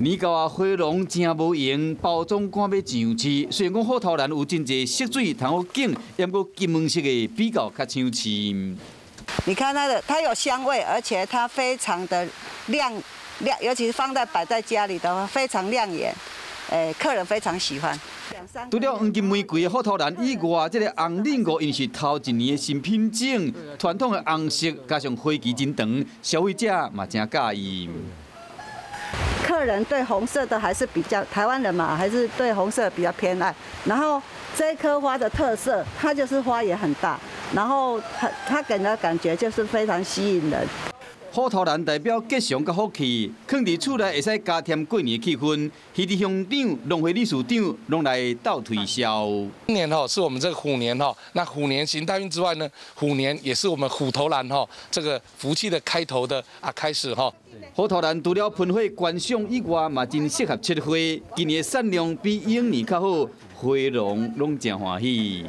年到啊，花農真無閒，包裝趕欲上市。雖然講虎頭蘭有真濟色水通好揀，毋過金黃色的比較較搶市。你看它的，它有香味，而且它非常的亮亮，尤其是放在擺在家裡的話，非常亮眼，客人非常喜歡。除了黃金玫瑰的虎頭蘭以外，這个紅輪五𪜶是頭一年的新品種，傳統的紅色加上花期真長，消費者嘛誠佮意。客人對紅色的還是比較，台灣人嘛，還是對紅色比較偏愛。然後這顆花的特色，它就是花也很大，然後它給人的感覺就是非常吸引人。虎頭蘭代表吉祥佮福氣，囥佇厝內會使加添過年氣氛。魚池鄉長、農會理事長攏來鬥推銷。今年哈是我們這個虎年哈，那虎年行大運之外呢，虎年也是我們虎頭蘭哈這個福氣的開頭的啊開始哈。虎頭蘭除了噴火觀賞以外，嘛真適合切花。今年產量比往年較好，花農攏誠歡喜。